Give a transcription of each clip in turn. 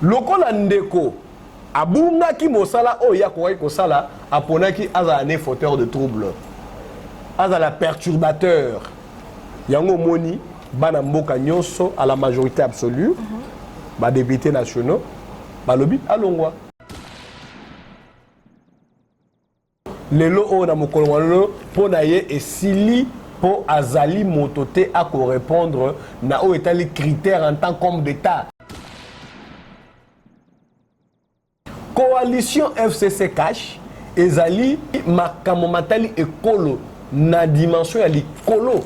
Lokola ndeko abungaki mosala oyo ye akokaki kosala, aponaki azala ne fauteur de trouble, azala perturbateur. Yango omoni bana mboka nyonso à la majorité absolue, ba deputes nationaux balobi alongwa. Lelo oyo na mokolo mwa lelo mpo na ye esili mpo azali moto te ako repondre na oyo etali critère en tant qu'homme d'Etat. Coalition FCC-Cash ezali makambo matali ekolo na dimension ya likolo.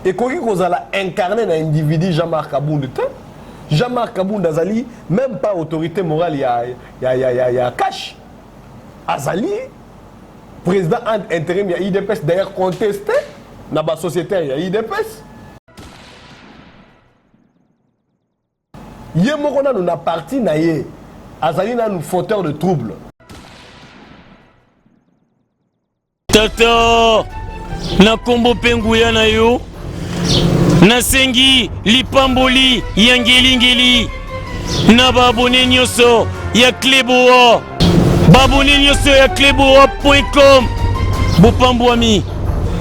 Ekoki kozala incarne na individu Jean-Marc Kabund te. Jean-Marc Kabund azali meme pas autorite morale ya, ya, ya, ya, ya Cash. Azali président ad interim ya UDPS, d'ailleurs contesté na ba sociétaires ya UDPS. Ye moko nanu na parti na ye azali nanu fauteur de trouble. Tata, na nkombo mpe nguya na yo, nasengi lipamboli ya ngelingeli na baabone nyonso ya Cleboa, baabone nyonso ya cleboa.com, bopambwami,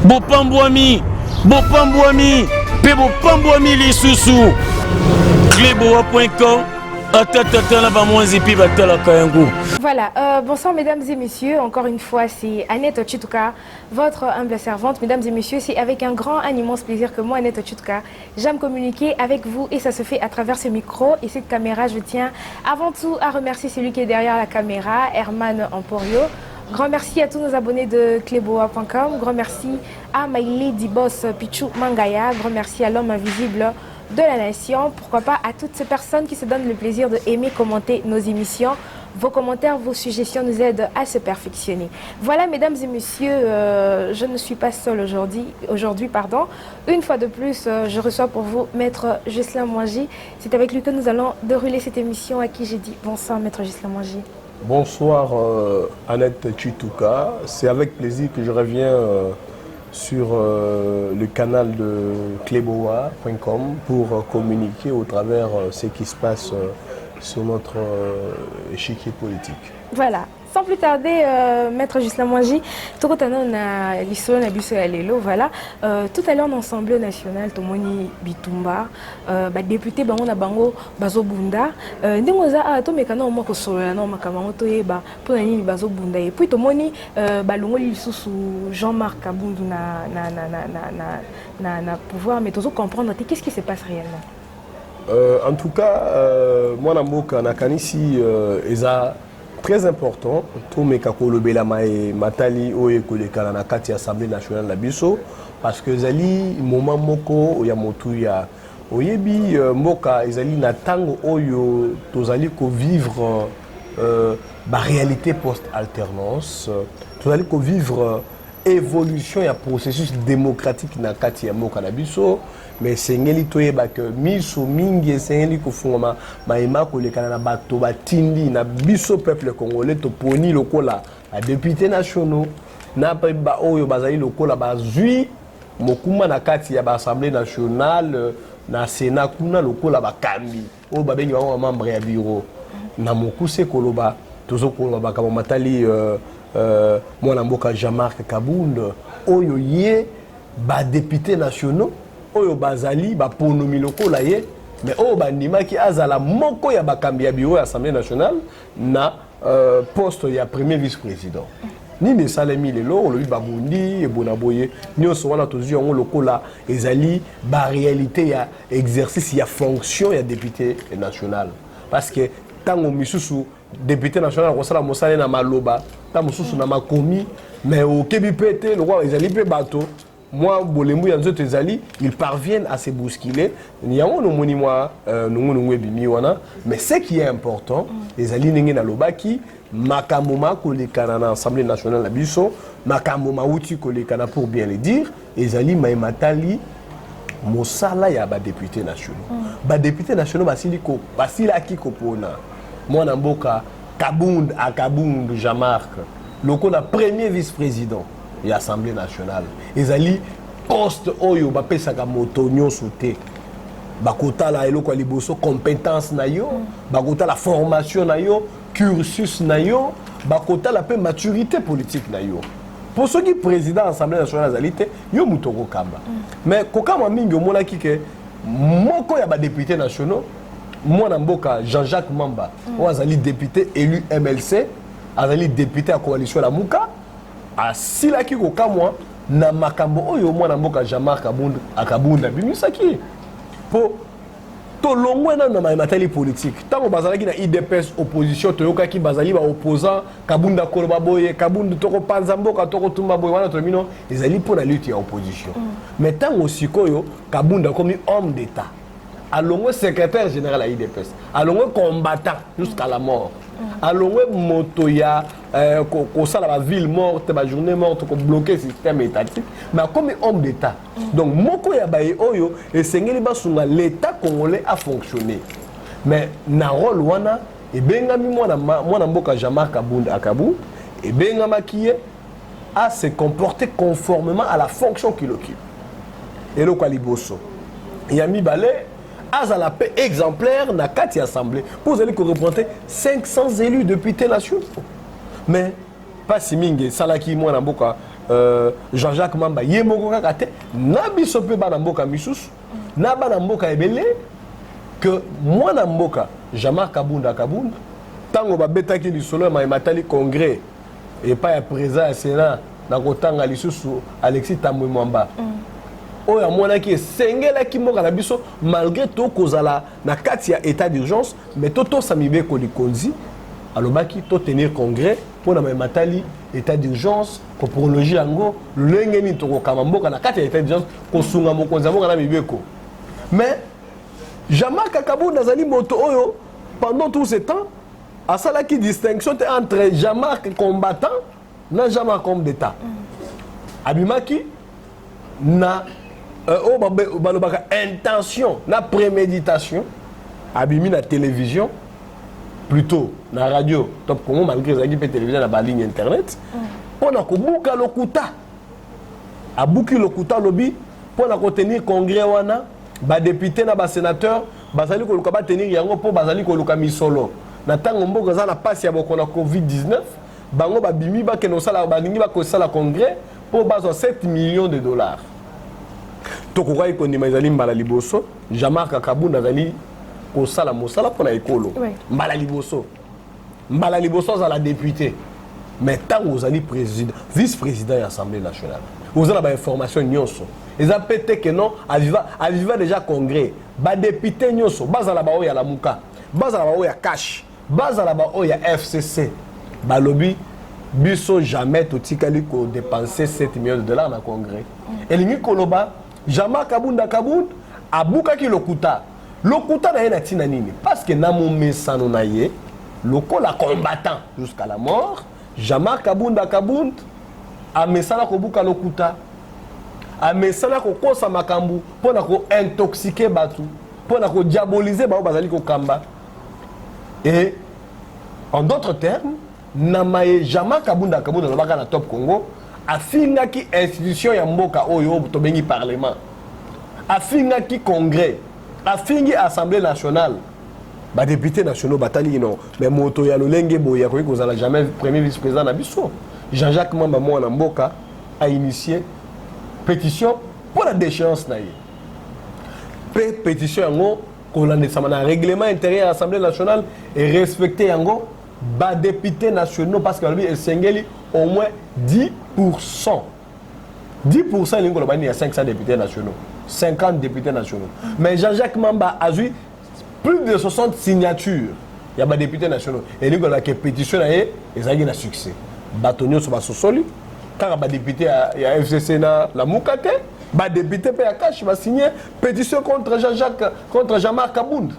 bopambwami, bopambwami mpe bopambwami lisusu. Cleboa.com ata tata na bamwanzi mpe batalaka yango. Voilà, bonsoir mesdames et messieurs, encore une fois c'est Annette Tshituka, votre humble servante. Mesdames et messieurs, c'est avec un grand, un immense plaisir que moi, Annette Tshituka, j'aime communiquer avec vous et ça se fait à travers ce micro et cette caméra. Je tiens avant tout à remercier celui qui est derrière la caméra, Herman Emporio. Grand merci à tous nos abonnés de cleboa.com. Grand merci à My Lady Boss Pichu Mangaya. Grand merci à l'homme invisible de la nation. Pourquoi pas à toutes ces personnes qui se donnent le plaisir de aimer, commenter nos émissions. Vos commentaires, vos suggestions nous aident à se perfectionner. Voilà, mesdames et messieurs, je ne suis pas seule aujourd'hui. Aujourd'hui, pardon. Une fois de plus, je reçois pour vous Maître Ghislain Mwanji. C'est avec lui que nous allons dérouler cette émission à qui j'ai dit bonsoir, Maître Ghislain Mwanji. Bonsoir, Annette Tshituka. C'est avec plaisir que je reviens sur le canal de cleboa point com pour communiquer au travers ce qui se passe sur notre échiquier politique. Voilà. Sans plus tarder, Maître Ghislain Mwanji, tokotana na lisolo na biso ya lelo, voilà. Tout à l'heure dans l'Assemblée nationale, tomoni bitumba, ba député bango na bango bazobunda. Ndenge oza awa, tomeka na mwa kosolola na makambo yango toyeba mpona nini bazobunda. Et puis tomoni balongoli lisusu Jean-Marc Kabund na pouvoir, mais tozo comprendre te qu'est-ce qui se passe réellement. En tout cas, mwana mboka nakanisi eza très important tomeka kolobela matali oyo ekolekana na kati ya Assemblée nationale na biso, parce que ezali moment moko ya motuya. Oyebi, mboka ezali na ntango oyo tozali kovivre ba réalité post-alternance, tozali kovivre évolution ya processus démocratique na kati ya mboka na biso, mais esengeli toyeba ke miso mingi esengeli kofungwama mayema kolekana na bato batindi na biso peuple congolais toponi lokola ba députés nationaux na mpe ba oyo bazali lokola bazwi mokumba na kati ya ba assemblée nationale na sénat kuna lokola bakambi oyo babengi bango ba membre ya bureau. Na mokuse koloba, tozokoloba makambo matali mwana mboka Jean-Marc Kabund oyo ye ba députés nationaux oyo bazali baponomi lokola ye, mais oyo bandimaki azala moko ya bakambi ya bureau ya assemblée nationale na poste ya premier vice-président. Nini esalemi lelo? Olobi babundi ebona boye, nyonso wana tozwi yango lokola ezali ba réalité ya exercice ya fonction ya député national, parce que ntango misusu député national akosala mosala na maloba, ntango mosusu na makomi, mais okebi mpe te lokola ezali mpe bato mwa bolembu ya nzoto ezali, ils parviennent à se bousculer. Yango nomoni mwa nungunungu ebimi wana. Mais ce qui est important ezali ndenge nalobaki, makambo makolekana na assemblée nationale na biso, makambo mauti kolekana, pour bien le dire, ezali maye matali mosala ya badéputé nationaux. Badéputé nationaux basilaki kopona mwana mboka Kabund a Kabund Jean-Marc lokola premier vice-président ya assemblée nationale. Ezali poste oyo bapesaka moto nyonso te. Bakotala eloko ya liboso, compétence na yo, bakotala formation na yo, cursus na yo, bakotala mpe maturité politique na yo. Mpo soki président Assemblée nationale azali te, yo moto okokamba. Mais kokamba mingi, omonaki ke moko ya badéputés nationaux, mwana mboka Jean-Jacques Mamba, oyo azali député élu MLC, azali député ya coalition Lamuka, asilaki kokamwa na makambo oyo mwana mboka Jean-Marc Kabund abimisaki. Mpo tolongwe nano na maye matali politique, ntango bazalaki na UDPS opposition, toyokaki bazali baopposant, Kabunda koloba boye, Kabund tokopanza mboka, tokotumba boye. Wana tolobi no, ezali mpo na lutte ya opposition. Mais ntango sikoyo Kabunda akomi homme d'État, alongwe secrétaire général ya UDPS, alongwe combattant jusqu'à la mort, alongwe moto ya kosala baville morte, bajournée morte, kobloquer système étatique, mais akomi homme d'État. Donc moko ya baye oyo esengeli basunga l'État congolais afonctionner, mais na rôle wana ebengami mwana mboka Jean-Marc Kabund Akabu, ebengamaki ye à se comporter conformément à la fonction qu'il occupe. Eloko ya liboso. Ya mibale, azala mpe exemplaire na kati ya assemblée, mpo ozali koreprésenter 500 élus députés nationaux. Mais mpasi mingi esalaki mwana mboka Jean-Jacques Mamba ye moko kaka te, na biso mpe bana mboka misusu, na bana mboka ebele, ke mwana mboka Jean-Marc Kabunda Kabunda, ntango babetaki lisolo ya maye matali congrès epai ya président ya Sénat, na kotanga lisusu Alexis Tambwe Mwamba, oyo amonaki esengelaki mboka na biso, malgré tokozala na kati ya état d'urgence, mais totosa mibeko likonzi, alobaki totenir congrès mpo na maye matali état d'urgence, koprolonger yango, lolenge nini tokokamba mboka na kati ya état d'urgence, kosunga mokonzi ya mboka na mibeko. Mais Jean-Marc Kabund azali moto oyo pendant tout ce temps asalaki distinction te entre Jean-Marc combattant na Jean-Marc homme d'État. Abimaki na oyo balobaka intention na préméditation. Abimi na télévision, plutôt na radio Top Congo, malgré ezalaki mpe télévision na baligne internet, mpo na kobuka lokuta. Abuki lokuta, alobi mpo na kotenir congrès wana, badéputés na basénateur bazali koluka batenir yango mpo bazali koluka misolo na ntango mboka eza na mpasi ya bokono COVID-19. Bango babimi, bakende kosala, balingi bakosala congrès mpo bazwa 7 millions de dollars. Tokokaki kondima, ezali mbala liboso Jean-Marc Kabund azali kosala mosala mpo na ekolo. Mbala liboso azala député. Mais ntango ozali président, vice président ya Assemblée nationale, oza na bainformation nyonso. Eza mpe te ke non, aviva déjà congrès. Badéputés nyonso, bazala baoyo ya Lamuka, bazala baoyo ya CACH, bazala baoyo ya FCC, balobi biso jamais totikali kodépenser 7 millions de dollars na congrès. Elingi koloba Jean-Marc Kabunda Kabund abukaki lokuta. Lokuta na ye na ntina nini? Parce que na momesano na ye lokola combattant jusqu'à la mort, Jean-Marc Kabunda Kabund amesana kobuka lokuta, amesana kokosa makambo mpo na kointoxiquer bato, mpo na kodiaboliser bango bazali kokamba. Et en d'autres termes, na maye Jean-Marc Kabunda Kabunda alobaka na Top Congo, afingaki institution ya mboka oyo tobengi parlement, afingaki congrès, afingi Assemblée nationale. Badéputés nationaux batali non, mais moto ya lolenge boye akoki kozala jamais premier vice président na biso. Jean-Jacques Mamba, mwana mboka, ainitié pétition mpo na déchéance na ye. Mpe pétition yango, kolandisama na règlement intérieur ya Assemblée nationale, erespecter yango, badéputés nationaux, parce que balobi esengeli au moins 10. 10, elingi koloba nini? Ya 500 députés nationaux, 50 députés nationaux. Mais Jean-Jacques Mamba azwi plus de 60 signatures ya badéputés nationaux. Elingi koloba ke pétition na ye ezalaki na succès. Bato nyonso basosoli, kaka badéputés ya FCC na Lamuka te, badéputés mpe ya CACH basigné pétition contre Jean-Jacques, contre Jean-Marc Kabund.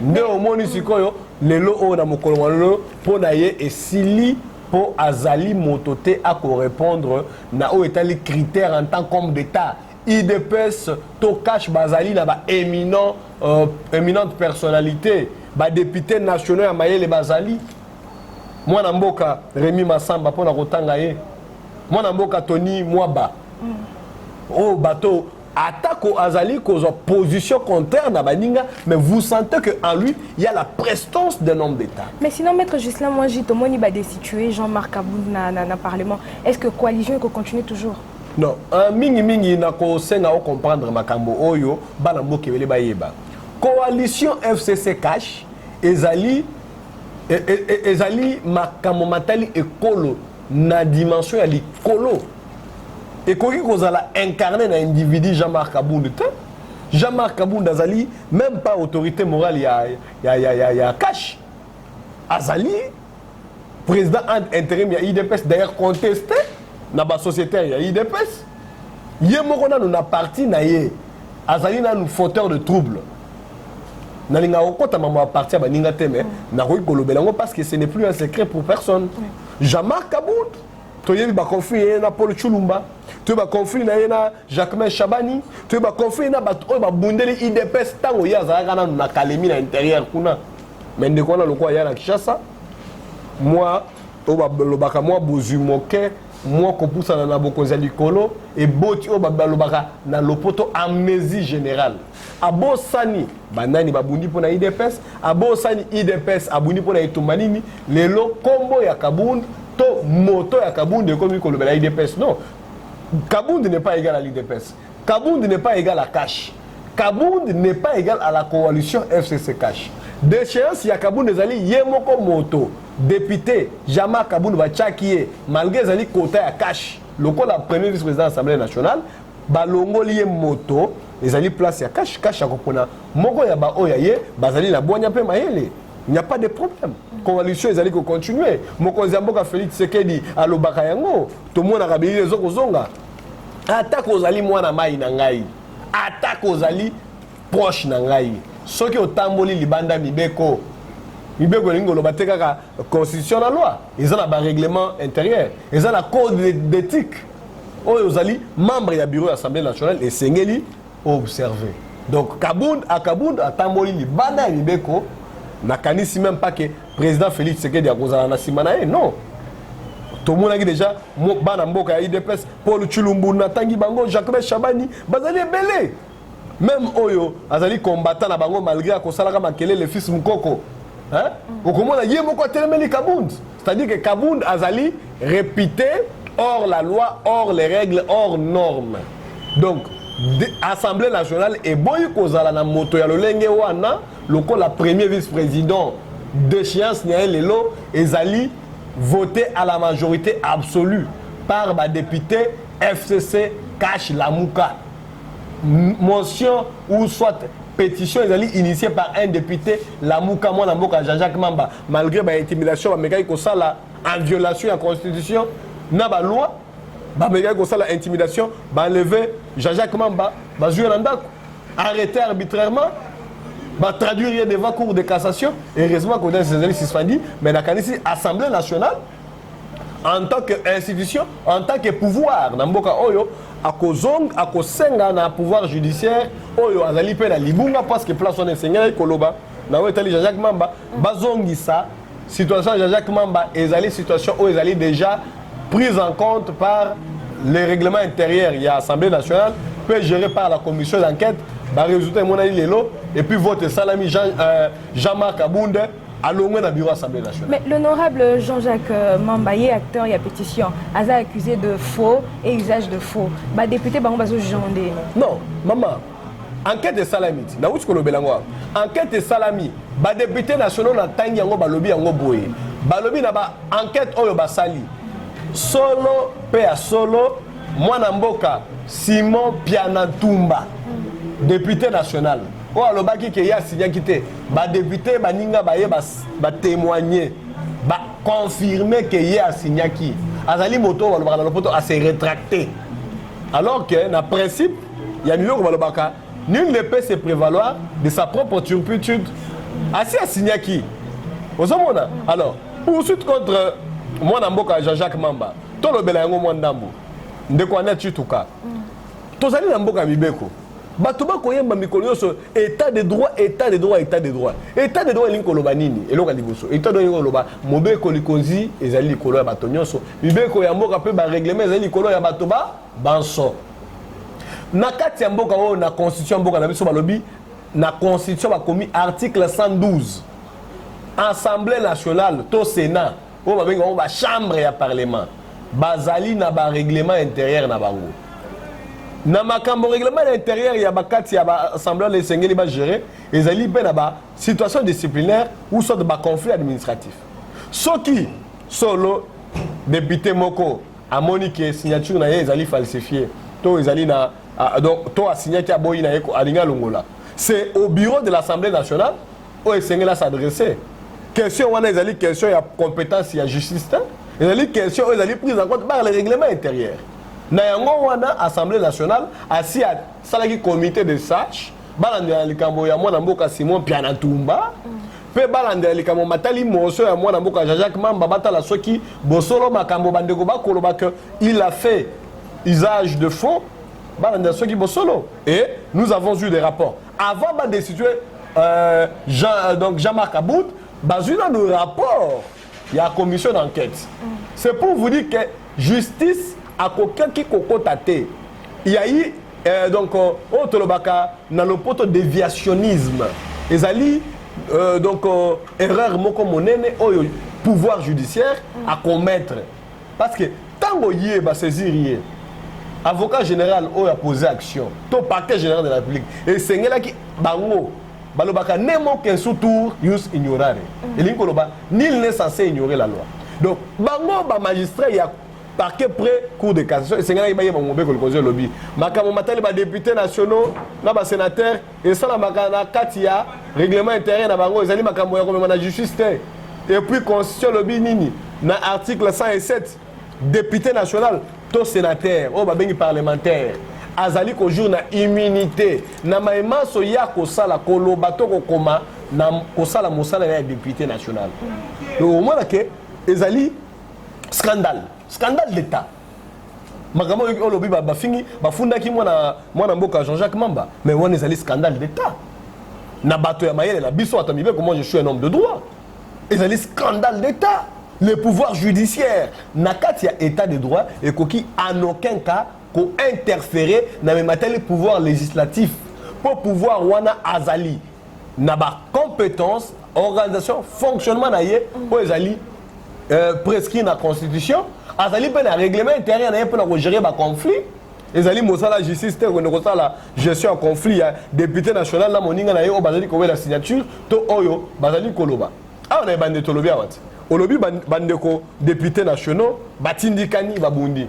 Nde omoni sikoyo lelo oyo, na mokolo mwa lelo, mpo na ye esili, mpo azali moto te akorépondre na oyo etali critère en tant qu'homme d'État. UDPS to CACH bazali na baéminent éminente personnalité, badéputés nationaux ya mayele bazali, mwana mboka Rémi Masamba mpona kotanga ye, mwana mboka Tony Mwaba, oyo bato Atako azali kozwa position contraire na baninga, mais vous sentez que en lui il y a la prestance d'un homme d'État. Mais sinon, maître Ghislain Mwanji, tomoni ba destituer Jean-Marc Kabund na parlement. Est-ce que coalition eko continuer toujours? Non, mingi mingi nakosenga ocomprendre makambo oyo bana mboka ebele bayeba. Coalition FCC CACH ezali makambo matali ekolo na dimension ya likolo. Ekoki kozala incarné na individu Jean-Marc Kabund te. Jean-Marc Kabund azali même pas autorité morale ya CACH. Azali président intérim ya UDPS, d'ailleurs contesté na basociétaire ya UDPS. Ye moko nanu na parti na ye azali nanu fauteur de trouble. Nalingaka kokɔta mambo ya parti ya baninga te, mais nakoki kolobela yango parce que ce n'est plus un secret pour personne. Jean-Marc Kabund, toyebi baconflit ye na Paul Tshilumba, toyebi baconflit na ye na Jacquemain Shabani, toyebi baconflit na bato oyo babundeli UDPS ntango ye azalaka nanu na Kalemi na intérieur kuna. Mais ndeko wana, lokola ya na Kinshasa, mwa oyo balobaka mwa bozwi moke, mwa kopusana na bokonzi ya likolo eboti oyo balobaka na lopoto amnésie générale. Abosani banani babundi mpo na UDPS, abosani UDPS abundi mpo na etumba nini. Lelo nkombo ya Kabund to moto ya Kabund ekomi kolobela UDPS. Non, Kabund n'est pas égal à l'UDPS, Kabund n'est pas égal à CACH, Kabund n'est pas égal à la coalition FCC CACH. Déchéance ya Kabund ezali ye moko moto. Député Jean-Marc Kabund, batiaki ye malgré ezali kota ya CACH lokola premier vice président de l'Assemblée nationale. Balongoli ye moto, ezali place ya CACH. CACH akopona moko ya baoyo ya ye bazali na bwanya mpe mayele. Il n'y a pas de problème, coalition ezali kocontinue. Mokonzi ya mboka Félix Tshisekedi alobaka yango, tomonaka bilili ezokozonga. Atako ozali mwana mai na ngai, atako ozali proche na ngai, soki otamboli libanda mibeko, mibeko elingi koloba te kaka constitution na loi, eza na barèglement intérieur, eza na code d'éthique oyo ozali membre ya bureau ya Assemblée nationale, esengeli observer. Donc Kabund akabund atamboli libanda ya mibeko, nakanisi même pas que président Félix Tshisekedi akozala na nsima na ye. Non, tomonaki déjà bana mboka ya UDPS, Paul Tshilumbu, natangi bango, Jacques Shabani, bazali ebele. Même oyo azali combattant na bango, malgré akosalaka makelele, fils Mukoko, hein? Okomona ye moko atelemeli Kabund. C'est-à-dire que Kabund azali réputé hors la loi, hors les règles, hors normes. Donc Assemblée nationale eboyi kozala na moto ya lolenge wana lokola premier vice-président. Déchéance na ye lelo ezali voté à la majorité absolue par badéputé FCC CACH Lamuka. Motion ou soit pétition ezali initiée par un député Lamuka, mwana mboka Jean-Jacques Mamba. Malgré baintimidation bamekaki kosala en violation ya constitution na baloi, bamekaki kosala intimidation, baenlever Jean-Jacques Mamba, bazwi ye na ndako, arrêté arbitrairement, batraduire ye devant Cour de cassation. Heureusement qu'audience ezali suspendu. Mais nakanisi Assemblée nationale en tant que institution, en tant que pouvoir na mboka oyo, akozonga, akosenga na pouvoir judiciaire oyo azali mpe na libunga, parce que place wana esengelaki koloba na oyo etali Jean-Jacques Mamba, bazongisa situation ya Jean-Jacques Mamba. Ezali situation oyo ezali déjà prise en compte par le règlement intérieur ya Assemblée nationale mpe géré par la commission d'enquête. Barésultat emonani lelo et puis vote esalami, Jean-Marc Kabund alongwe na bureau Assemblée nationale. Mais l'honorable Jean-Jacques Mamba ye, acteur ya pétition, aza accusé de faux et usage de faux. Badéputé bango bazojuge ndeni? Non, mama, enquête esalami ti nauti kolobela yango awa. Enquête esalami, badéputé nationaux na ntangi yango balobi yango boye, balobi na baenquête oyo basali solo mpe ya solo, mwana mboka Simon Piana Ntumba, député national oyo alobaki ke ye asinyaki te, badéputé baninga baye batémoigne, baconfirme ke ye asinyaki. Azali moto oyo balobaka na lopoto ase rétracté, alors que na principe ya miloko balobaka: nul ne peut se prévaloir de sa propre turpitude. Asi asinyaki, ozomona. Alors, poursuite contre mwana mboka Jean-Jacques Mamba, tolobela yango mwa ndambo. Ndeko Anet Chituka, tozali na mboka ya mibeko. Bato bakoyemba mikolo nyonso état de droit, état de droit, état de droit. État de droit elingi koloba nini? Eloko ya liboso, état de droit elingi koloba mobeko likonzi ezali likolo ya bato nyonso, mibeko ya mboka mpe barèglement ezali likolo ya bato ba banso. Na kati ya mboka oyo, na constitution ya mboka na biso, balobi na constitution, bakomi article 112, Assemblée nationale to Sénat, oyo babengi bango bachambre ya parlement, bazali na barèglement intérieur na bango. Na makambo règlement intérieur ya bakati ya baassemblée wana esengeli bagérer, ezali mpe na basituation disciplinaire ou soit baconflit administratif. Soki solo député moko amoni ke signature na ye ezali falsifié to ezali na donc to asignaki, aboyi na ye, alingi alongola, c'est au bureau de l'Assemblée nationale oyo esengeli as'adresser. Question wana ezali question ya compétence ya justice te, ezali question oyo ezali prise en compte par le règlement intérieur. Na yango wana, Assemblée nationale asi asalaki comité de sages, balandela likambo ya mwana mboka Simon Piana Ntumba, mpe balandela likambo matali motion ya mwana mboka Jean-Jacques Mamba, batala soki bosolo makambo bandeko bakoloba que il a fait usage de faux, balandela soki bosolo. Et nous avons eu des rapports avant badestituer donc Jean-Marc Kabund. Bazwi nanu rapport ya commission d'enquête. C'est pour vous dire que justice akokaki kokota te. Il y a eu donc oyo tolobaka na lopoto déviationnisme, ezali donc erreur moko monene oyo pouvoir judiciaire acommettre, parce que ntango ye basaisir ye, avocat général oyo apose action to parquet général de la République, esengelaki bango balobaka nemo consultur ius ignorare, elingi koloba nul n'est censé ignorer la loi. Donc bango bamagistrat ya parquet près cour de cassation esengelaki bayeba mobeko likonzi elobi makambo matali badéputé nationaux na basénateur esalamaka na kati ya règlement intérieur na bango, ezali makambo ya komema na justice te. Et puis constitution elobi nini na article 107? Député national to sénateur, oyo babengi parlementaire, azali kojouir na immunité na mayemaso ya kosala, koloba to kokoma na kosala mosala ya député national. Donc omona ke ezali scandale, scandale d'État. Makambo oyo olobi, bafingi, bafundaki mwana mboka Jean-Jacques Mamba, mais wana ezali scandale d'État. Na bato ya mayele na biso, bato ya mibeko, moi je suis un homme de droit, ezali scandale d'État. Le pouvoir judiciaire na kati ya État de droit ekoki en aucun cas kointerférer na mematali pouvoir législatif, mpo pouvoir wana azali na bacompétence, organisation, fonctionnement na ye oyo ezali prescrit na constitution, azali mpe na règlement intérieur na ye mpona kogérer baconflit. Ezali mosala justice te kokende kosala gestion ya conflit ya député national na moninga na ye oyo bazali kowela signature to oyo bazali koloba awa na ebande. Tolobi awa te, olobi bandeko député nationaux batindikani, babundi,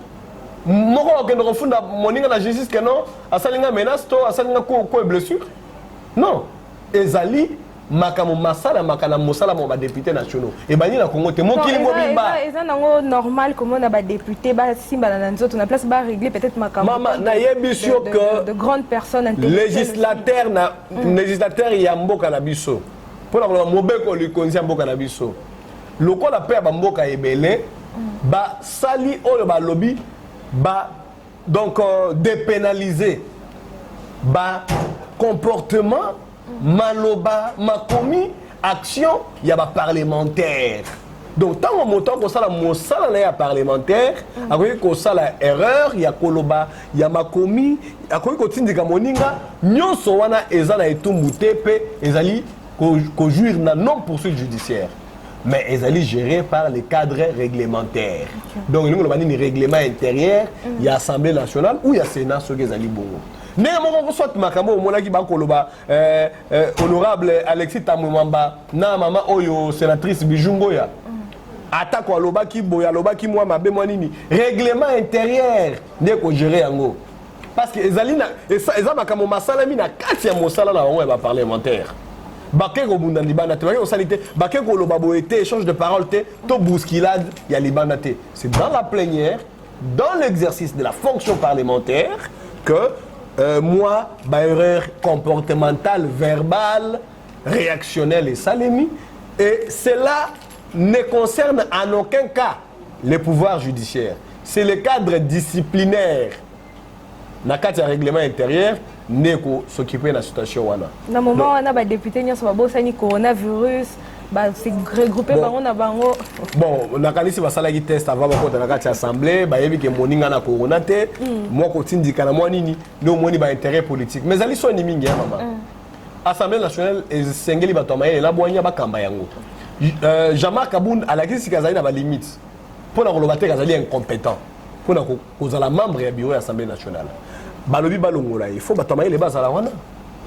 moko akende kofunda moninga na justice ke non, asali nga menace to asali nga ko blessure. Non, ezali makambo masalamaka na mosala mo badéputé nationaux ebandi na Congo te, mokili mobimba. Eza nango normal komona badéputé basimbana na nzoto na place barégler peut-être makambo. Mama, nayebi yo que de grandes personnes. Législateur na législateur ya mboka na biso, mpona koloba mobeko likonzi ya mboka na biso, lokola mpe ya bamboka ebele, basali oyo balobi ba donc dépénaliser ba comportement, maloba, makomi, action ya baparlementaire. Donc ntango moto akosala mosala na ye ya parlementaire, akoki kosala erreur ya koloba, ya makomi, akoki kotindika moninga, nyonso wana eza na etumbu te, mpe ezali kojouir na non poursuite judiciaire, mais ezali géré par les cadres réglementaires. Donc elingi koloba nini? Règlement intérieur ya Assemblée nationale ou ya Sénat. Soki ezali bongo, ndenge moko soit makambo omonaki bakoloba honorable Alexis Thambwe Mwamba na mama oyo sénatrice Bijou Ngoya, atako alobaki boye, alobaki mwa mabe mwa nini, règlement intérieur nde kogérer yango, parce que ezali na eza makambo masalami na kati ya mosala na bango ya baparlementaire. Bake kobunda libanda te, bake kosali te, bake koloba boye te, échange de parole te to bousculade ya libanda te. C'est dans la plénière, dans l'exercice de la fonction parlementaire que moi baerreur comportementale, verbale, réactionnelle esalemi, et cela ne concerne en aucun cas le pouvoir judiciaire. C'est le cadre disciplinaire na kati ya règlement intérieur nde kos'occuper na situation wana. Na moment wana, badéputé nyonso babosani coronavirus. Ba se regrouper Bon. bango na bango. Bon, nakanisi basalaki test avant bakota na kati ya assemblée. Bayebi ke moninga na corona te, mwa kotindika na mwa nini nde omoni baintérêt politique. Mais ezali soni mingi ya mama. Assemblée nationale esengeli bato ya mayele na bwanya bakamba yango. Jean-Marc Kabund alakisi sika azali na balimite mpo na koloba te azali incompétent mpona kozala membre ya bureau ya Assemblée nationale. Balobi balongola ye, faut bato ya mayele bazala wana,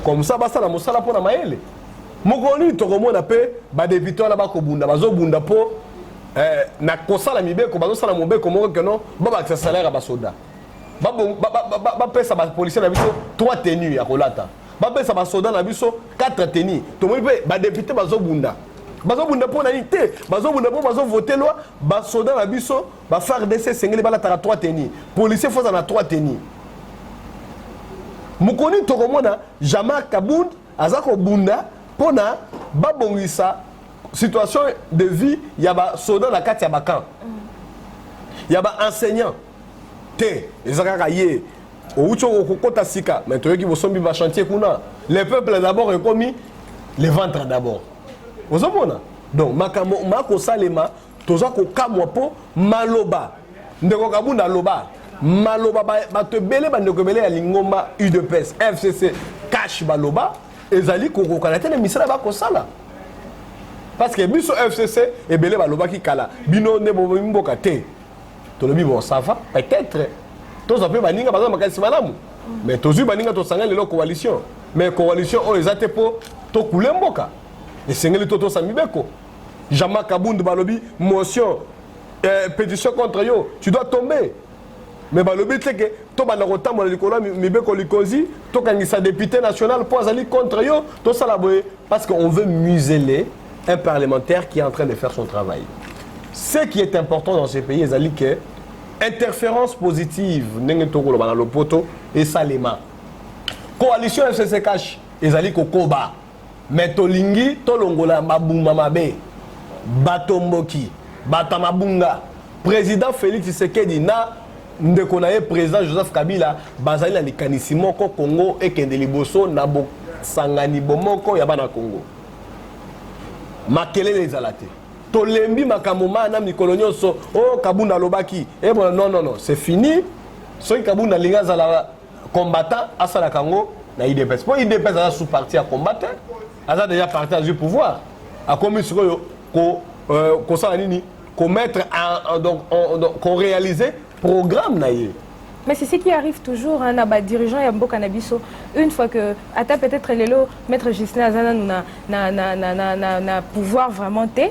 comme ça basala mosala mpo na mayele. Mokolo nini tokomona mpe badéputé wana bakobunda, bazobunda mpo na kosala mibeko, bazosala mobeko moko keno babakisa salaire ya basoda, bapesa bapolicier na biso 3 tenues ya kolata, bapesa basoda na biso 4 tenues? Tomoni mpe badéputé bazobunda. Bazobunda mpo na nini te? Bazobunda mpo bazovote loi, basoda na biso ba FARDC esengeli balataka 3 tenues, policier faut aza na 3 tenues. Mokoni tokomona Jean-Marc Kabund aza kobunda mpona babongisa situation de vie ya basoda na kati ya bacamp, ya baenseignant te? Eza kaka ye outi okokota sika, mais toyoki bosombi bachantier kuna. Le peuple d'abord ekomi le ventre d'abord. Ozomona donc makambo makosalema, toza kokamwa mpo maloba ndeko Kabunda aloba, maloba bato ebele, bandeko ebele ya lingomba UDPS, FCC, CACH baloba ezali kokokana te na misala bakosala, parce que biso FCC ebele balobaki kala, bino nde bobomi mboka te. Tolobi bon, ça va, peut-être tozwa mpe baninga baza makanisi malamu, mais tozwi baninga, tosanga lelo coalition. Mais coalition oyo eza te mpo tokule mboka, esengeli to tosa mibeko. Jean-Marc Kabund, balobi motion, pétition contre yo, tu dois tomber, mais balobi te ke tobanda kotambola likolo ya mibeko likonzi, tokangisa député national mpo azali contre yo, tosala boye, parce qu'on veut museler un parlementaire qui est en train de faire son travail. Ce qui est important dans ce pays ezali ke interférence positive, ndenge tokoloba na lopoto, esalema. Coalition FCC CACH ezali kokoba, mais tolingi tolongola mabuma mabe, batomboki, bato ya mabunga. Président Félix Tshisekedi na ndeko na ye président Joseph Kabila bazali na likanisi moko: Congo ekende liboso na bosangani, bomoko ya bana Congo. Makelele ezala te. Tolembi makambo mana mikolo nyonso oyo Kabunda alobaki ebona. Non, non, non, c'est fini. Soki Kabunda alingi azala combattant, asalaka yango na UDPS, mpo UDPS aza sous parti ya combattant, aza déjà parti azwi pouvoir, akomi sikoyo kosala nini, komettre en, donc, donc koréaliser programme na ye. Mais c'est ce qui arrive toujours, hein, na ba dirigeant ya mboka na biso. Une fois que ata peut-être lelo maître Justin aza nanu na pouvoir vraiment te,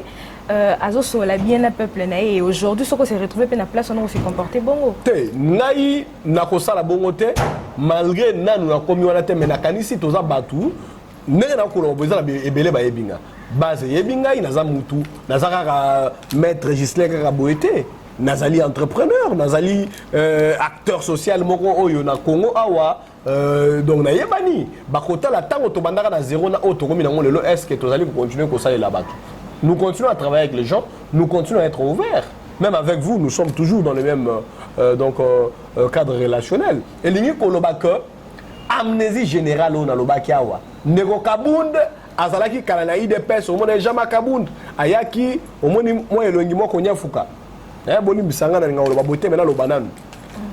azosola bien na peuple na ye, et aujourd'hui soko se retrouver mpe na place wana, se comporter bongo? Te, ngai nakosala bongo te, malgré nanu nakomi wana te. Mais nakanisi toza bato ndenge nakoloba boye, eza na ebele bayebi nga, base eyebi ngai, naza mutu, naza kaka maître Gislin kaka boye te. Nazali entrepreneur, nazali acteur social moko oyo na Congo awa, donc nayebani. Bakotala ntango tobandaka na zéro na oyo tokomi nango lelo, est ce que tozali kocontinue kosalela bato? Nous continuons à travailler avec les gens, nous continuons à être ouverts. Même avec vous, nous sommes toujours dans le même donc, cadre relationnel. Elingi koloba que amnésie générale oyo nalobaki awa, ndeko Kabund azalaki kala na UDPS, omona Jean-Marc Kabund ayaki, omoni mwa elongi moko nyafuka, bolimbisa nga na linga koloba bote, me naloba nanu,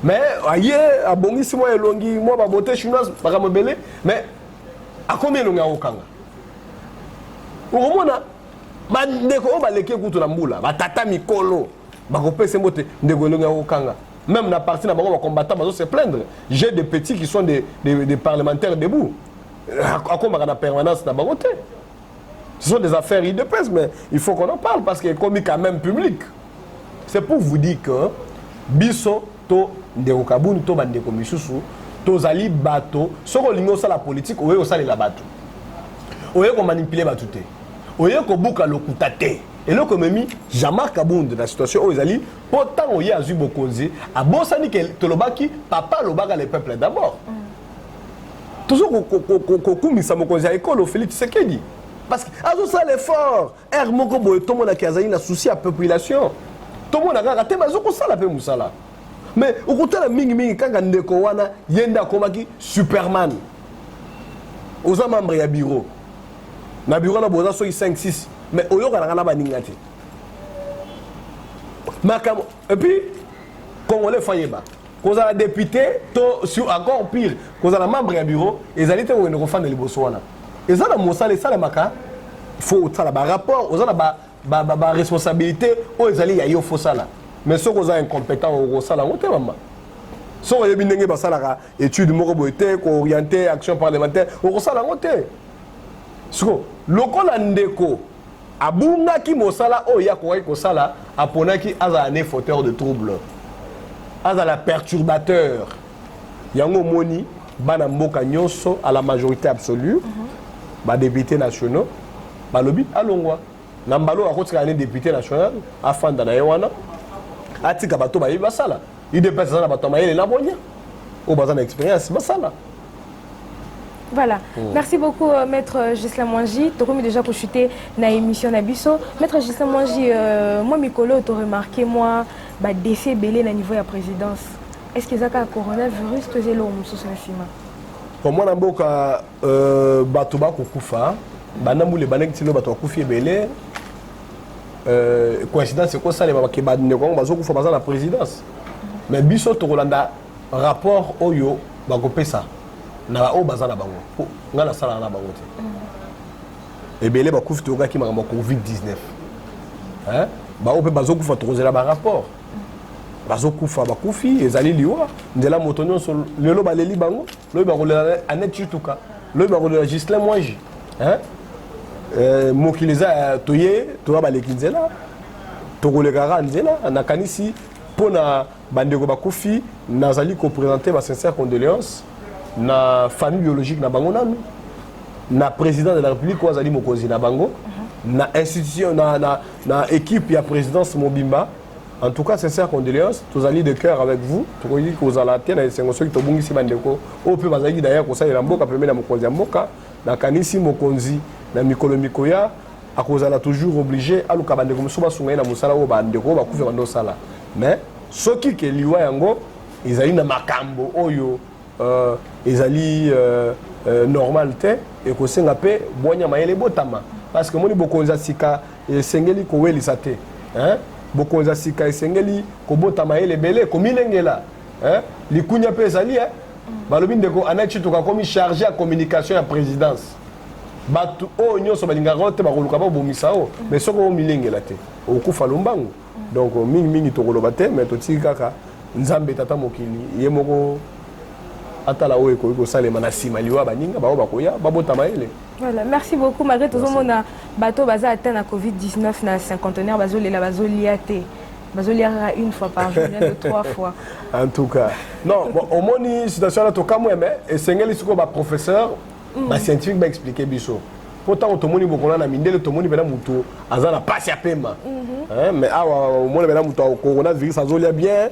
mais aye abongisi mwa elongi, mwa babeauté chinoise, makambo ebele, mais akomi elongi ya kokanga. Okomona bandeko oyo baleki kutu na mbula, batata mikolo, bakopesa mbote, ndeko, elongi ya kokanga. Même na parti na bango, bacombattant bazo se plaindre. J'ai des petits qui sont des parlementaires debout, akomaka na permanence na bango te. Ce sont des affaires UDPS, mais il faut qu'on en parle parce que ekomi quand même public. C'est pour vous dire que biso to ndeko Kabuni to bandeko misusu tozali bato. Soki olingi osala politique, oye kosalela bato, oye komanipuler bato te, oye kobuka lokuta te. Eloko ememi Jean-Marc Kabund na situation oyo ezali mpo ntango ye azwi bokonzi, abosani ke tolobaki, papa alobaka le peuple d'abord. Tozo kokumisa mokonzi ya ekolo Félix Tshisekedi parce que azosala effort aire moko boye, tomonaki azali na souci ya population, tomona kaka te bazokosala mpe mosala. Mais okotala mingimingi kaka ndeko wana, ye nde akomaki superman. Oza membre ya bureau, na bureau na boza soki 5 6. Mais oyokanaka na baninga te. Makambo, et puis Congolais faut yeba kozala député to sur, encore pire, kozala membre ya bureau ezali te kokende kofanda liboso wana. Eza na mosala esalemaka, faut osala barapport, oza na baresponsabilité oyo ezali ya yo, faut osala. Mais soki oza incompétent, okosala yango te. Mama, soki oyebi ndenge basalaka étude moko boye te, koorienter action parlementaire, okosala yango te. Siko lokola ndeko abungaki mosala oyo ye akokaki kosala, aponaki azala ne fauteur de trouble, azala perturbateur. Yango omoni bana mboka nyonso à la majorité absolue, badéputés nationaux balobi alongwa na mbala oyo. Akotikala ne député national, afanda na ye wana, atika bato bayebi basala. UDPS aza na bato ya mayele na bonya oyo baza na expérience, basala. Voilà. Merci beaucoup, Maître Ghislain Mwanji. Tu as déjà chuté na émission na biso. Maître Ghislain Mwanji, moi, mikolo, tu as remarqué, moi, bah, décès ebele na niveau de la présidence. Est-ce que ça a coronavirus, tu es là, na sima? Bon, mwana mboka, bato bakokufa banda mbula ebandaki tino, bato bakufi ebele. Coïncidence ekosalema bake bandeko yango bazokufa baza na présidence. Mais biso tokolanda rapport oyo bakopesa na baoyo baza na bango, po ngai nasalaka na bango te. Ebele bakufi, toyokaki makambo ya COVID-19. Hein? Baoyo mpe bazokufa, tokozela barapport. Bazokufa, bakufi, ezali liwa nzela moto nyonso. Lelo baleli bango, lobi bakolela Annette Tshituka, lobi bakolela Ghislain Mwanji. Hein? Mokili eza toye, toya baleki nzela, tokolekaka nzela. Nakanisi mpo na bandeko bakufi, nazali koprésenter basincères condoléances na famille biologique na bango nanu, na président de la République oyo azali mokonzi na bango, na institution, na équipe ya présidence mobimba. En tout cas, sincère condoléance, tozali de cœur avec vous. Tokoki kozala te na esengo soki tobungisi bandeko oyo mpe bazalaki d'ailleurs kosalela mboka pembeni ya mokonzi ya mboka. Nakanisi mokonzi na mikolo mikoya akozala toujours obligé aluka bandeko mosusu basunga ye na mosala oyo bandeko oyo bakufi bando osala. Mais soki ke liwa yango ezali na makambo oyo ezali normal te, ekosenga mpe bwanya mayele ebotama, parce que moni bokonzi ya sika esengeli kowelisa te, hein? Bokonzi ya sika esengeli kobota mayele ebele, komilengela, hein? Likunya mpe ezali, hein? Balobi ndeko Annette Tshituka akomi chargé ya communication ya présidence. Bato oyo nyonso balingaka te bakoluka babomisa o, mais soki omilengela te, okokufa lombangu. Donc mingimingi tokoloba te, mais totiki kaka Nzambe tata mokili ye moko atala oyo ekoki kosalema na nsima liwa. Baninga bao bakoya babota mayele. Voilà, merci beaucoup. Malgré tout le monde, bato baza atteint na COVID-19 na cinquantenaire, bazolela, bazolia te. Bazolia une fois par jour, bien de trois fois. En tout cas, non, bon, omoni situation wana, tokamwe, mais esengeli sikoyo baprofesseur, bascientifique baexpliquer biso, mpo ntango tomoni bokola na mindele, tomoni mpena moto aza na pasi ya pema. Hein, mais awa omoni mpena moto ya coronavirus azolia bien.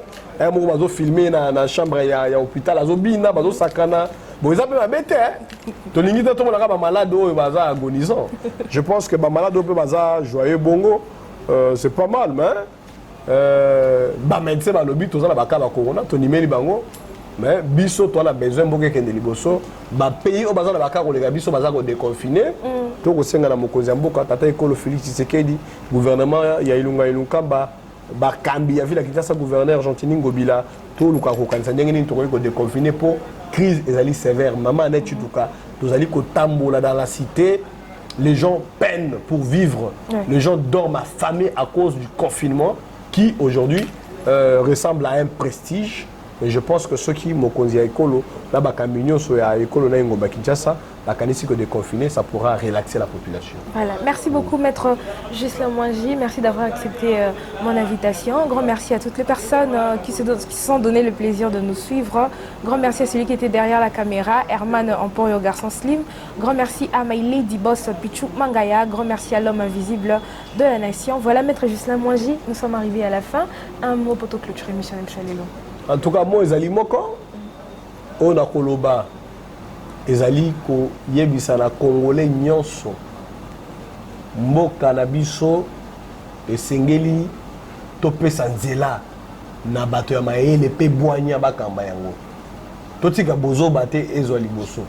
Moko bazofilmer na chambre ya hôpital, azobina, bazosakana. Bon, eza mpe mabe te, tolingi te tomonaka bamalade oyo baza agonisant. Je pense que bamalade oyo mpe baza joyeux bongo, c'est pas mal. Mais bamédecin balobi toza na bacas ba corona, tondimeli bango, mais biso toza na besoin mboka ekende liboso. Bapays oyo baza na bacas koleka biso baza kodéconfiner. To kosenga na mokonzi ya mboka, tata ekolo Félix Tshisekedi, gouvernement ya Ilunga Ilunkamba, bakambi ya ville ya Kinshasa, gouverneur Gentiny Ngobila, toluka kokanisa ndenge nini tokoki kodéconfiner, mpo crise ezali sévère. Mama Annette Tshituka, tozali kotambola dans la cité, les gens peinent pour vivre. Les gens dorment affamés à cause du confinement qui aujourd'hui ressemble à un prestige. Mais je pense que soki mokonzi ya ekolo na bakambi nyonso ya ekolo na engumba Kinshasa bakanisi que déconfiner, ça pourra relaxer la population. Voilà, merci beaucoup, Maître Ghislain Mwanji, merci d'avoir accepté mon invitation. Grand merci à toutes les personnes qui se sont donné le plaisir de nous suivre. Grand merci à celui qui était derrière la caméra, Herman Emporio Garçon Slim. Grand merci à My Lady Boss Pichou Mangaya. Grand merci à l'homme invisible de la nation. Voilà, Maître Ghislain Mwanji, nous sommes arrivés à la fin. Un mot pour clôturer émission Lelo. En tout cas, moi, ezali moko oyo nakoloba, ezali koyebisa na Congolais nyonso: mboka na biso esengeli topesa nzela na bato ya mayele mpe bwanya bakamba yango. Totika bozoba te ezwa liboso.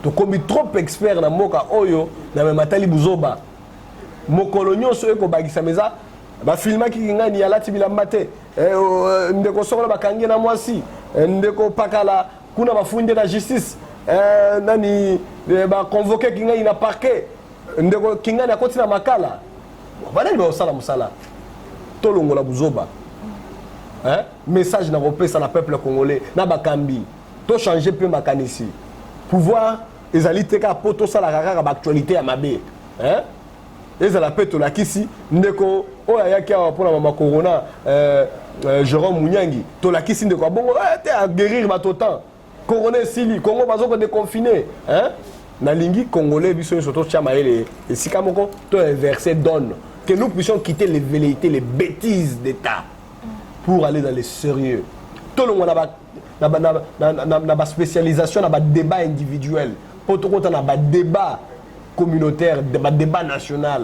Tokomi trop expert na mboka oyo na mematali buzoba. Mokolo nyonso ekobakisama eza bafilmaki kingani alati bilamba te, ndeko songolo bakangi na mwasi, ndeko pakala kuna bafundi na justice, nani baconvoquer kingani na parquet, ndeko kingani akoti na makala. Banani bakosala mosala? Tolongola buzoba. Message na kopesa na peuple congolais na bakambi: tochange mpe makanisi. Pouvoir ezali te kaka mpo tosalaka kaka baactualité ya mabe. Ezala mpe tolakisi ndeko oyo ayaki awa mpona mama corona, Jérôme Munyangi, tolakisi ndeko abongo te aguérir bato. Temps corona esili, Congo bazoko déconfiner. Nalingi Congolais biso nyonso totya mayele esika moko, to inverser donne, que nous puissions quitter les velléités, les bêtises d'État pour aller dans le sérieux. Tolongwa na baspécialisation, na badébat individuel, mpo tokota na badébat communautaire, badébat national.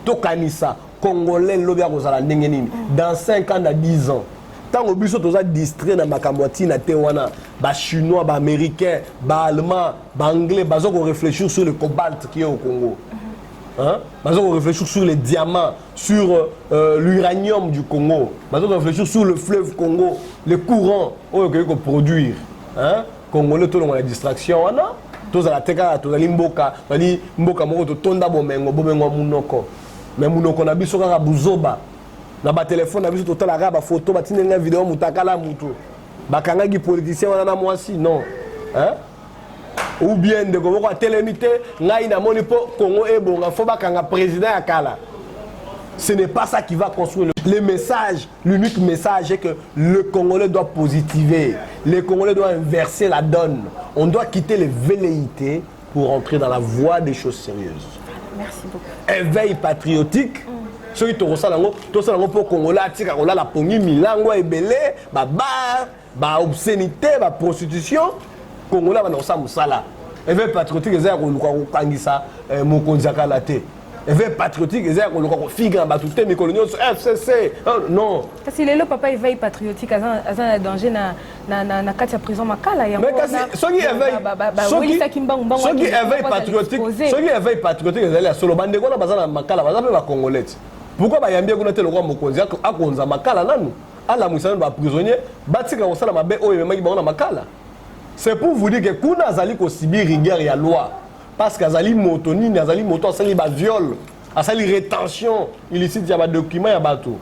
Tokanisa Congolais lobi akozala ndenge nini dans 5 ans, na 10 ans. Ntango biso toza distrait na makambo ya ntina te wana, Bachinois, Baaméricain, Baallemand, Baanglais baza koréfléchir sur le cobalt qui est au Congo, hein? Baza koréfléchir sur les diamants, sur l'uranium du Congo, baza koréfléchir sur le fleuve Congo, le courant oyo okoki koproduire, hein? Congolais, tolongola la distraction wana. Tozala te kaka tozali mboka, tozali mboka moko totonda bomengo, bomengo ya munoko, mais munoko na biso kaka buzoba. Na batelefone na biso totalaka kaka bafoto, batindeli video, mutakala mutu, bakangaki politicien wana na mwasi, non, hein? Ou bien ndeko moko atelemi te: ngai namoni mpo Congo ebonga, fo bakanga président ya kala. Ce n'est pas ça qui va construire le message. L'unique message est que le Congolais doit positiver, le Congolais doit inverser la donne. On doit quitter les velléités pour entrer dans la voie des choses sérieuses. Merci beaucoup. Éveil patriotique, soki tokosala yango, tosala yango mpo Congolais atika kolala pongi, milango ebele, babar, baobscénité, baprostitution. Congolais abanda kosala mosala. Éveil patriotique eza ya koluka kokangisa mokonzi ya kala te. Éveil patriotique eza ya koluka kofiga na bato te mikolo nyonso FCC, non. Kasi lelo, papa, éveil patriotique aza na danger na kati ya prison Makala. Mais kasi soki éveil bawelisaki mbangu mbangu. Soki éveil patriotique, soki éveil patriotique ezali ya solo, bandeko wana baza na Makala, baza mpe Bacongolais ti. Pourquoi bayambi ye kuna te lokwa mokonzi akonza Makala nanu, alamwisa nanu baprisonnier, batika kosala mabe oyo ememaki bango na Makala? C'est pour vous dire que kuna azali kosubir rigueur ya loi, parce que azali moto nini? Azali moto asali baviol, asali rétention illicite ya badocument ya bato,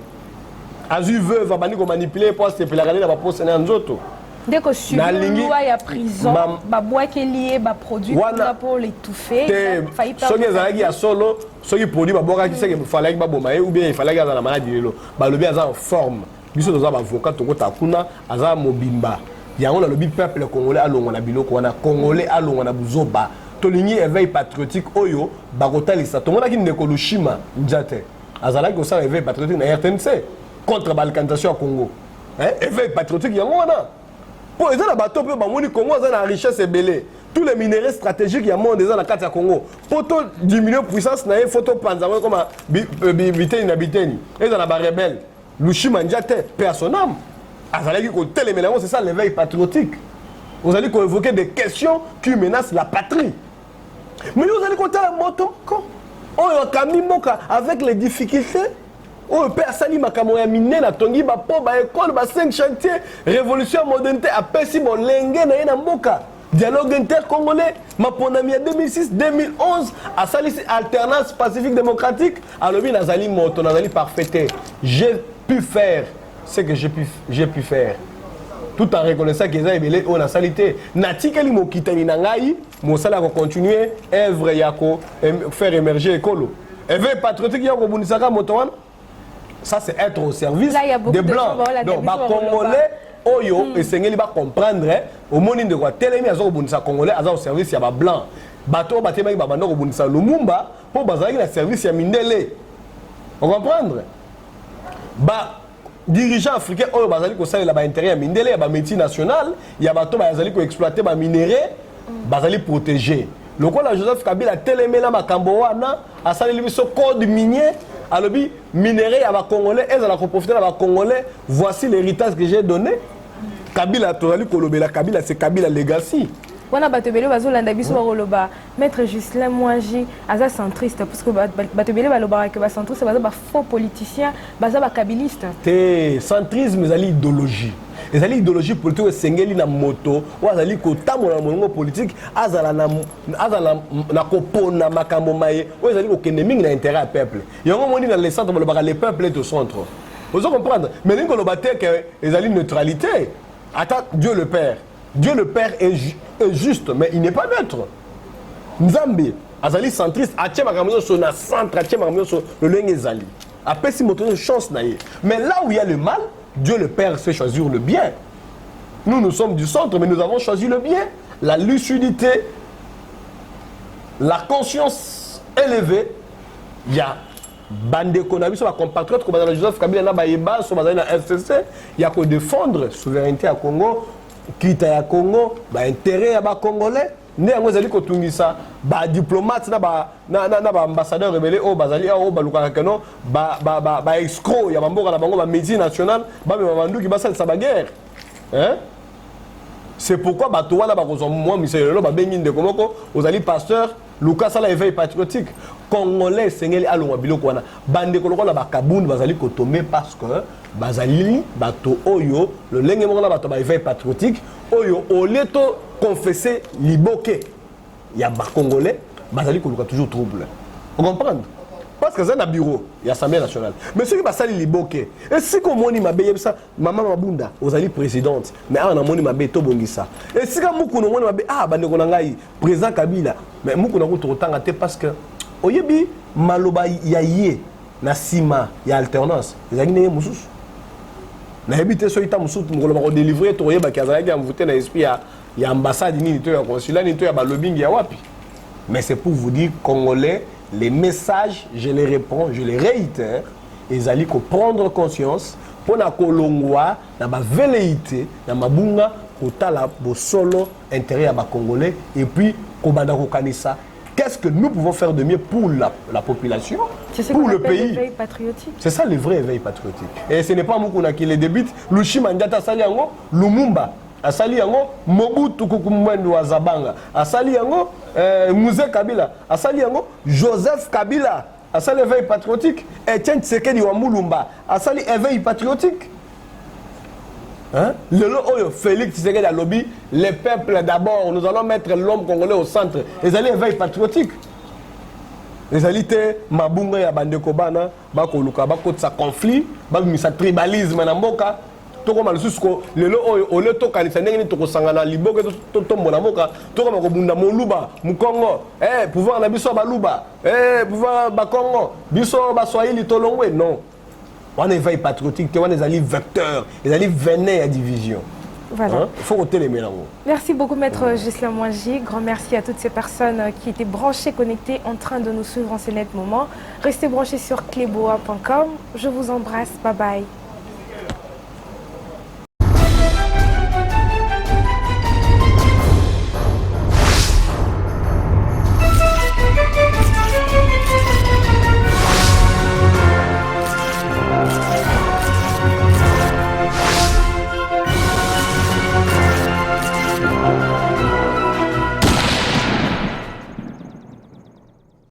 azwi veuve, abandi komanipuler mpo asepelaka nde na baposa na ya nzoto. Nde kosubir loi ya prison, babwakeli ye baproduit kuna pour l'étouffer. Te, soki ezalaki ya solo, soki produit babwakaki, seke falaki baboma ye ou bien efalaki aza na maladi. Lelo balobi aza en forme. Biso toza baavocat, tokota kuna, aza mobimba. Yango nalobi, peuple congolais alongwa na biloko wana, Congolais alongwa na buzoba. Tolingi éveil patriotique oyo bakotalisa. Tomonaki ndeko Lushima Nja te azalaki kosala éveil patriotique na RTNC contre balkanisation ya Congo. Éveil patriotique yango wana, mpo eza na bato mpe bamoni Congo aza na richesse ebele, tous les minéraux stratégiques ya monde eza na kati ya Congo. Mpo to diminuer puissance na ye, fo topanza yango ekoma biteni na biteni, eza na barebelle. Lushima Nja te, paix à son âme, azalaki kotelemela yango. C'est ça l'éveil patriotique. Ozali koévoquer des questions qui menacent la patrie, mais yo ozali kotala moto moko oyo akambi mboka avec les difficultés, oyo mpe asali makambo ya minene, atongi bapo, baekole, ba 5 chantier, révolution ya modernité, apesi bolenge na ye na mboka, dialogue intercongolais, maponami ya 2006 2011, asalisi alternance pacifique démocratique. Alobi: nazali moto, nazali parfait te, j'ai pu faire ce que j'ai pu faire, tout en reconnaissant que eza ebele oyo nasali te. Natikeli mokitani na ngai mosala ya kocontinue œuvre ya ko faire émerger ekolo. Éveil patriotique ya kobundisaka moto wana, ça c'est être au service Là, il y a beaucoup des de Blancs. gens, voilà, Donc des biso Bacongolais oyo esengeli bacomprendre. Omoni ndeko atelemi aza kobundisa Congolais, aza au service ya Bablanc. Bato oyo batelemaki, babanda kobundisa Lumumba mpo bazalaki na service ya mindele. Ocomprendre, ba dirigeant africain oyo bazali kosalela baintérêt ya mindele, ya bamultinationale, ya bato bazali koexploite baminerai, bazali protégé. Lokola Joseph Kabila atelemela makambo wana, asaleli biso code minier, alobi minerai ya Bacongolais ezala koprofite na Bacongolais. Voici l'héritage que j'ai donné. Kabila, tozali kolobela Kabila, c'est Kabila legacy. Wana bato ebele bazolanda biso bakoloba maître Ghislain Mwanji aza centriste, parce que bato ebele balobaka ke bacentriste baza bafaux politicien, baza bakabiliste. Te, centrisme ezali idéologie, ezali idéologie politique. Esengeli na moto oyo azali kotambola na molongo politique azala na kopona makambo maye oyo ezali kokende mingi na intérêt ya peuple. Yango omoni na le centre balobaka "le peuple est au centre". Ozo comprendre? Mais ndenge koloba te ke ezali neutralité. Ata Dieu le Père, Dieu le Père est juste, mais il n'est pas neutre. Nzambe azali centriste, atie makambo nyonso na centre, atie makambo nyonso lolenge ezali, apesi moto nyonso chance na ye. Mais là où il y a le mal, Dieu le Père sait choisir le bien. Nous, nous sommes du centre, mais nous avons choisi le bien, la lucidité, la conscience élevée. Il y a bandeko na biso, bacompatriote, kobanda na Joseph Kabila na bayeba so bazali na FCC, ya kodéfendre souveraineté ya Congo, kita ya Congo, baintérêt ya bacongolais. Nde yango ezali kotungisa badiplomate na baambassadeur ebele oyo bazali awa, oyo balukaka keno baescroc ya bamboka na bango, bamultinationale, bamema banduki, basalisa baguerre, hein? C'est pourquoi bato wana bakozwa mwa misolo. Lelo babengi ndeko moko ozali pasteur, luka asala éveil patriotique. Congolais esengeli alongwa biloko wana. Bandeko lokola bakabundu bazali kotombe parce que bazali bato oyo lolenge moko na bato ba éveil patriotique oyo, au lieu to confesser liboke ya bacongolais, bazali koluka toujours trouble. Ocomprendre? Parce que eza na bureau ya Assemblée nationale, mais soki basali liboke, esika omoni mabe, yebisa mama Mabunda: "Ozali présidente, mais awa namoni mabe, tobongisa." Esika Mukuna omoni mabe, ah, bandeko na ngai, président Kabila, mais Mukuna kutu kotanga te, parce que oyebi maloba ya ye na nsima ya alternance ezalaki ndenge mosusu. Nayebi te soki ta mosusu mokolo bakodélivre, tokoyebaki azalaki ya mvute na esprit ya ambassade nini to ya consulat nini to ya balobingi ya wapi. Mais c'est pour vous dire, Congolais, les messages, je les réponds, je les réitère, ezali koprendre conscience mpona kolongwa na bavelléité na mabunga, kotala bosolo, intérêt ya bacongolais, et puis kobanda kokanisa qu'est-ce que nous pouvons faire de mieux pour la population, C'est ce pour qu'on le appelle pays. L'éveil patriotique. C'est ça le vrai éveil patriotique. Et ce n'est pas Mukuna qui le débute. Lushima Ndiata asali yango, Lumumba asali yango, Mobutu Kuku Ngbendu wa Zabanga asali yango, Mzee Kabila asali yango, Joseph Kabila asali éveil patriotique, Etienne Tshisekedi wa Mulumba asali éveil patriotique. Hein? Lelo oyo Félix Tshisekedi alobi "le peuple d'abord, nous allons mettre l'homme congolais au centre". Ezali éveil patriotique. Ezali te mabunga ya bandeko bana bakoluka bakotisa conflit, babimisa tribalisme na mboka. Tokoma lisusu ko lelo oyo, ole tokanisa ndenge nini tokosangana liboke, totombola mboka, tokoma kobunda moluba, mokongo, pouvoir na biso ya baluba, pouvoir bakongo, biso baswahili tolongwe. Non, wana éveil patriotique te, wana ezali vecteur, ezali venin ya division. Voilà. Hein? Il faut kotelemela yango. Merci beaucoup, Maître Ghislain Mwanji. Grand merci à toutes ces personnes qui étaient branchées, connectées, en train de nous suivre en ce net moment. Restez branchés sur cleboa.com. Je vous embrasse. Bye bye.